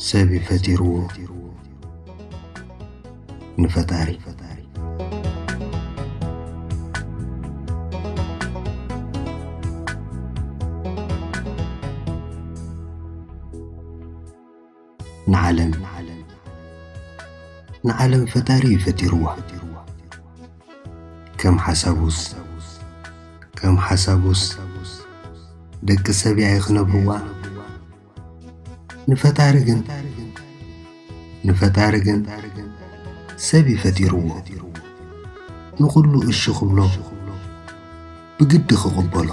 ሰብ እዩ ፈጢርዎ ንፈጣሪ። ንዓለም ንዓለም ፈጣሪ እዩ ፈጢርዋ። ከም ሓሳቡስ ከም ሓሳቡስ ደቂ ሰብ ያይ ክነብርዋ። ንፈጣሪ ግን ንፈጣሪ ግን ሰብ ይፈጢርዎ። ንኹሉ እሺ ክብሎ ብግዲ ክቕበሎ።